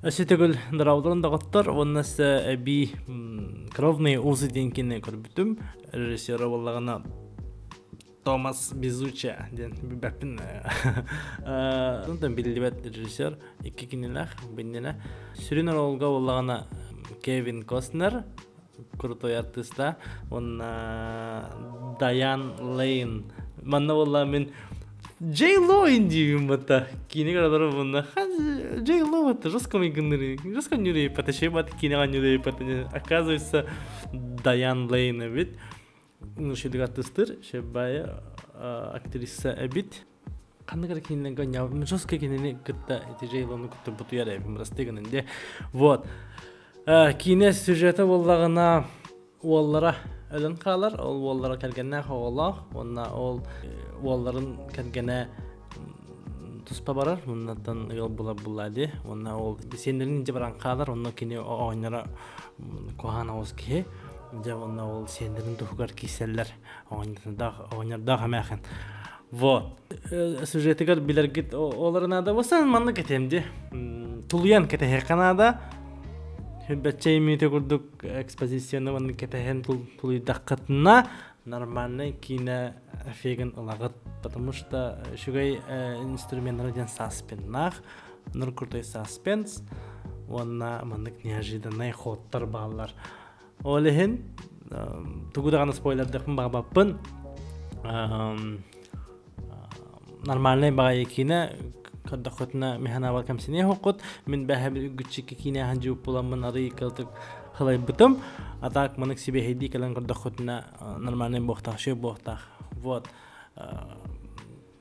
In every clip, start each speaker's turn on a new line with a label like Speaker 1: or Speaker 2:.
Speaker 1: Өссө төгүл дорооболорун доҕоттор уонна өссө эбии «Кровные узы» диэн киинэ көрбүтүм. Режиссера буоллаҕына Томас Безуча диэн билбэппин. Онтон биллибэт режиссер икки кинилээх биннинэ. Сүрүн оруолга буоллаҕына Кевин Костнер крутой артыыста уонна Дайан Лейн. Манна буолла мин Джей Ло диибин бата киинэ көрөлөрө мунна Джей Ло бата жестко майгынныры жестко нюрей паташей бат киинэҕэ нюрей патане оказывается Дайан Лейн эбит шедик артыыстыр шеббайа актриса эбит ханнык эрэ кинилэргэ оонньообут жестко кинини кытта ити Джей Лону кытта бутуйар эбин бырастыы гынан де вот киинэ сюжета буоллаҕына уоллара өлөн хаалар ол уоллара кэргэннээх оҕолоох уонна ол уолларын кэргэнэ туспа барар муннаттан ыал булар булла дии уонна ол сиэннэрин илдьэ баран хаалар онно кини оҕонньоро куһаҕан оҕус киһи дьэ уонна ол сиэннэрин туһугар киирсэллэр оҕонньордоох оҕонньордоох эмээхин вот сюжетыгар билэргит олору наада болса маннык этиэм дии тулуйан кэтэһиэххэ наада Бэччэй мүөтэ курдук экспозицияны маннык кэтэһэн тулуйдаххытына нормальный киинэ эффегин ылаҕыт потому что үчүгэй инструменнара диэн саспеннаах нур крутой саспенс уонна маннык неожиданный ходтар бааллар ол иһин тугу даҕаны спойлердыахпын баҕабаппын нормальный баҕайы киинэ көрдөххүтүнэ механабар кэмсиниэ хоккут мин бэһэбит үгүччикки киинэ аһан дьиуб буламмын арый кылтык хылайбытым а так манык сибиэһэйдии кэлэн көрдөххүтүнэ нормальный буохтаах шөй буохтаах вот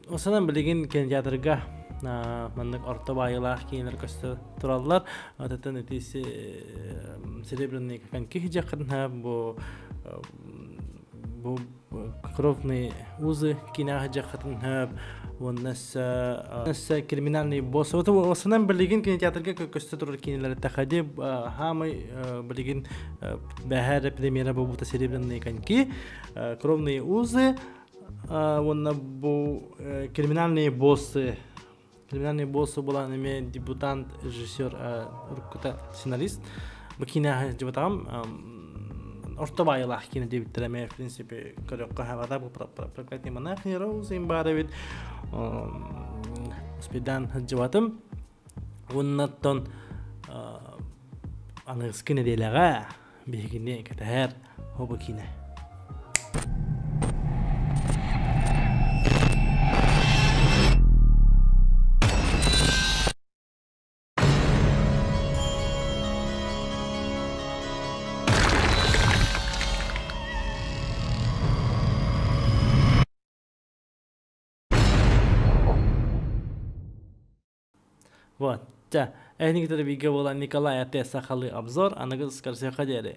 Speaker 1: Осанан билигин кинотеатрга маннык орто баайылаах киинэлэр көстө тураллар. Отеттан ити серебряный коньки хижэххин бу бу кровные узы киинэҕэ сылдьыаххытын сөп уонна өссө криминальный босс осынан билигин кинотеатрга көстө турар киинэлэр тэхэди хаамай билигин бэһэр премьера буолбута серебряные коньки кровные узы уонна бу криминальные боссы Криминальный боссы буолан эмиэ дебютант режиссер уруккута сценарист. Бу киинэ дьыбатаҕым орто баайылаах киинэ диэбиттэрэ эмиэ в принципе көрүөххэ хабата бу проклятый монах Роузен баар эбит успейдаан сылдьыбатым уоннаттан аныгыскы нэдиэлэҕэ биһигини кэтэһэр хобу киинэ Вот. Чэ, эһиги бииргэ буолан Николай Ате сахалыы обзор аныгы скорсиха диэри.